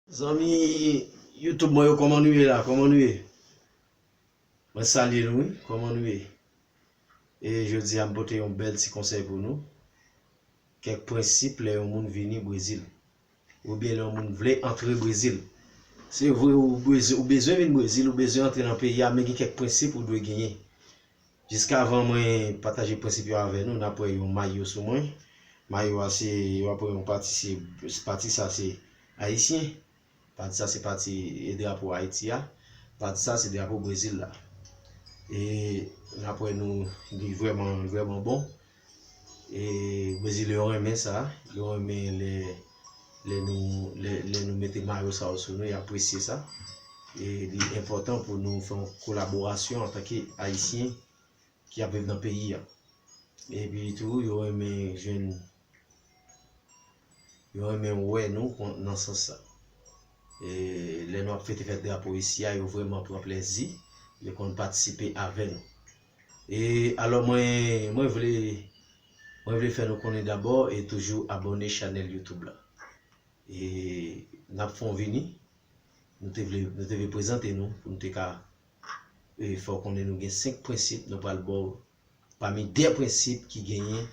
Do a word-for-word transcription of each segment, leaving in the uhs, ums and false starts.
Zanmi YouTube mwen yo, kòman nou ye la? Kòman nou ye? Mwen salye nou, wi. Kòman nou ye? E jodi a, m pote yon bèl ti konsèy pou nou. Kèk prensip lè yon moun vini Brezil. Oubyen lè yon moun vle antre Brezil. Se vre, ou bezwen, ou bezwen vin Brezil, ou bezwen antre nan peyi a, men gen kèk prensip ou dwe genyen. Jiskavan mwen pataje prensip yo avè nou, n ap wè yon mayo sou mwen. Mayo a se, w ap wè yon pati, se, pati sa se ayisyen. Pati sa se pati, e, drapo Ayiti a. Pati sa se drapo Brezil la. E n ap wè nou, li vrèman, li vrèman bon. E Brezil yo renmen sa, yo renmen lè, lè nou, lè, lè nou mete mayo sa yo sou nou, y apresye sa. E li enpòtan pou nou fè yon kolaborasyon antanke Ayisyen ki ap viv nan peyi a. Epi tou, yo renmen jwenn, yo renmen wè nou kon, nan sans sa. E lè nou ap fete fèt drapo isi a, yo vrèman pran plezi, yo konn patisipe avè nou. E alò, mwen, mwen vle, mwen vle fè nou konnen dabò e toujou abòne chanèl YouTube la. E n ap fè w vini, nou te vle, nou te vle prezante nou pou nou te ka, e, fè w konnen nou gen senk prensip nou pral ba w pami de prensip ki genyen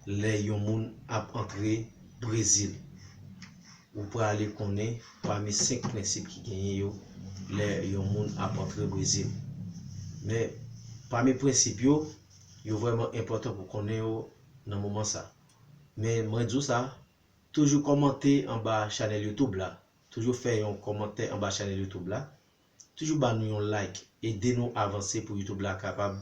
lè yon moun ap antre Brezil. Ou prale konnen pami senk prensip ki genyen yo lè yon moun ap antre Brezil. Men, pami prensip yo, yo vrèman enpòtan pou konnen yo nan moman sa. Men, mwen di w sa, toujou kòmante anba chanèl YouTube la. Toujou fè yon kòmantè anba chanèl YouTube la. Toujou ba nou yon like. Ede nou avanse pou YouTube la kapab,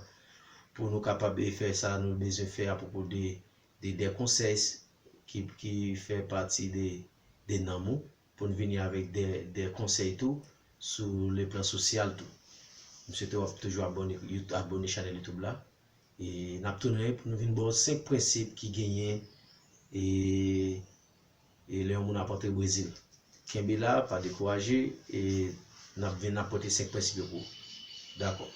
pou nou kapab, e, fè sa nou bezwen fè apwopo de, de, de konsèy ki, ki fè pati de, de nanm ou, pou n vini avèk de, de konsèy tou sou le plan sosyal tou. M swete w ap toujou abòne, abòne chanèl YouTube la. E n ap tounen pou nou vin ba w senk prensip ki genyen, e, e lè yon moun ap antre Brezil. Kenbe la, pa dekouraje, e n ap vin, n ap pote senk prensip yo pou ou. Dakò.